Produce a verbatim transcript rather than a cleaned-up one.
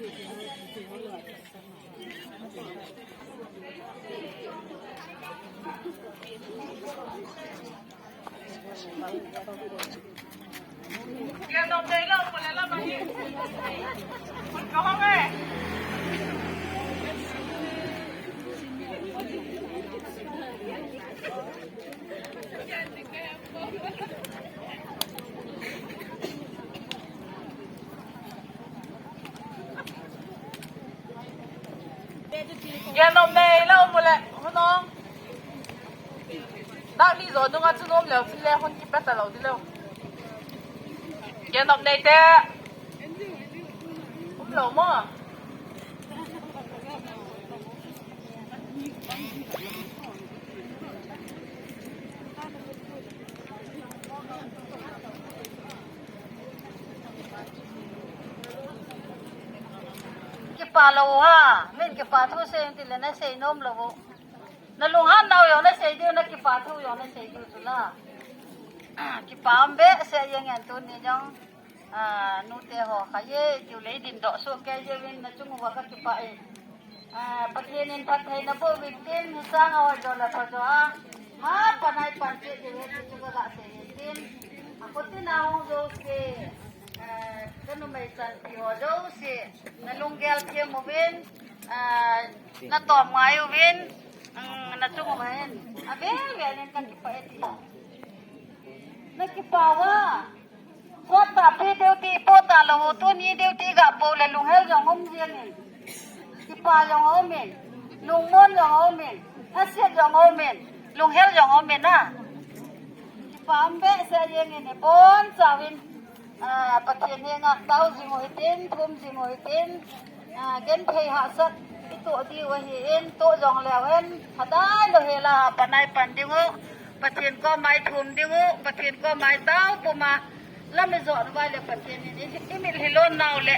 Gen nom nei lou mu le, hun ong. Dak li jo nunga chu nom leu, chule hun kipe talou di lou. Gen nom nei te. Um lou mo. Kipa lou ha, min kipa thu sei ti le na sei nom lou. Na lunghan nau jong na sei diu, na kipa thu jong na sei diu chu la. Kipa um behseh jeng in tuni jong. Ah, nute ho kha ye, tiu lei din doh soh kei jeng in na chung uva ka kipa e. Ah, Pathen in phatthei na boh uvin tin, hisang a hoi jo le pha jo a. Ma panai pan che jeng in chu ka ga sei in tin. A koti na hung jo se. Ah, ka numei chanpi ho jouse, na lunggel them uvin, ah, na tom ngai uvin, mm, na chung uva hin. A vel vel in ka kipa e ti. Na kipa uva. Pota pi duty, pota lou tuni duty ga po le lunghel jong um jeng in. Kipa jong um in. Lungmon jong um in. Hasiat jong um in. Lunghel jong um in a. Kipa um behseh jeng in, ibon chauvin. Ah, Pathen henga tao jing u hitin, thum jing u hitin, ah, genthei hahsat i toh diu ahin, toh jong leu hen, hadai lou hela, panai pan ding u, Pathen koma i thum ding u, Pathen koma i tao puma, lam i jot uva le Pathen in i, i mitlhi lon nau le.